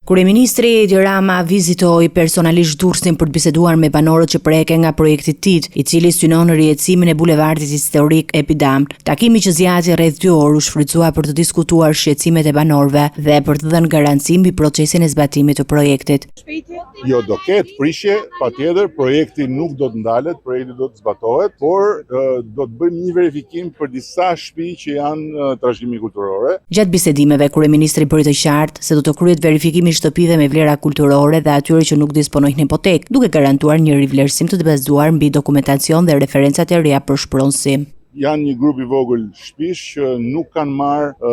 Kryeministri Edi Rama vizitoi personalisht Durrësin për të biseduar me banorët që preken nga projekti TID, i cili synon rijetësimin e bulevardit historik Epidamn. Takimi që zgjati rreth dy orë u shfrytëzua për të diskutuar shqetësimet e banorëve dhe për të dhënë garanci mbi procesin e zbatimit të projektit. Jo, do ketë prishje, patjetër, projekti nuk do të ndalet, projekti do të zbatohet, por do të bëjmë një verifikim për disa shtëpi që janë trashëgimi kulturore. Gjatë bisedimeve, kryeministri bëri të qartë se do të kryhet verifikimi i shtëpive me vlera kulturore dhe atyre që nuk disponojnë hipotekë, duke garantuar një rivlerësim të bazuar mbi dokumentacion dhe referencat e reja për shpronësim. Janë një grup i vogël shtëpish që nuk kanë marrë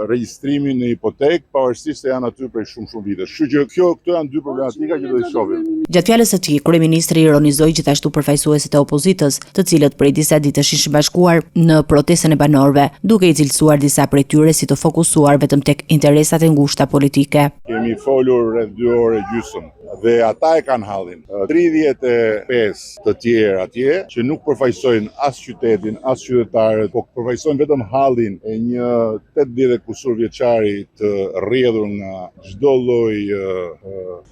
regjistrimin në hipotekë, pavarësisht se janë aty prej shumë shumë vitesh. Kështu që kjo këto janë dy problematika që do t'i shohim. Gjatë fjalës së tij, kryeministri ironizoi gjithashtu përfaqësuesit e opozitës, të cilët prej disa ditësh ishin bashkuar në protestën e banorëve, duke i cilësuar disa prej tyre si të fokusuar vetëm tek interesat e ngushta politike. Kemi folur rreth 2 orë e gjysmë dhe ata e kanë hallin. 35 të tjerë atje që nuk përfaqësojnë as qytetin, as qytetarët, po përfaqësojnë vetëm hallin e një 80 e kusur vjeçari të rrjedhur nga çdo lloj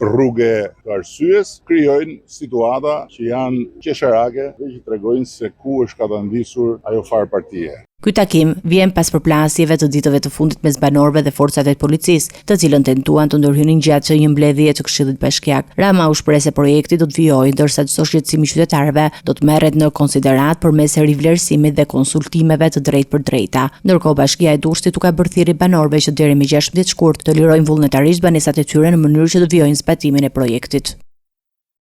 rruge të arsyes, krijojnë situata që janë qesharake dhe që tregojnë se ku është katandisur ajo farë partie. Ky takim vjen pas përplasjeve të ditëve të fundit mes banorëve dhe forcave të policisë, të cilën tentuan të ndërhynin gjatë një mbledhjeje të Këshillit Bashkiak. Rama u shpreh se projekti do të vijojë, ndërsa çdo shqetësim i qytetarëve do të merret në konsideratë përmes rivlerësimit dhe konsultimeve të drejtpërdrejta. Ndërkohë, Bashkia e Durrësit u ka bërë thirrje banorëve që deri më 16 shkurt të lirojnë vullnetarisht banesat e tyre në mënyrë që të vijojnë zbatimin e projektit.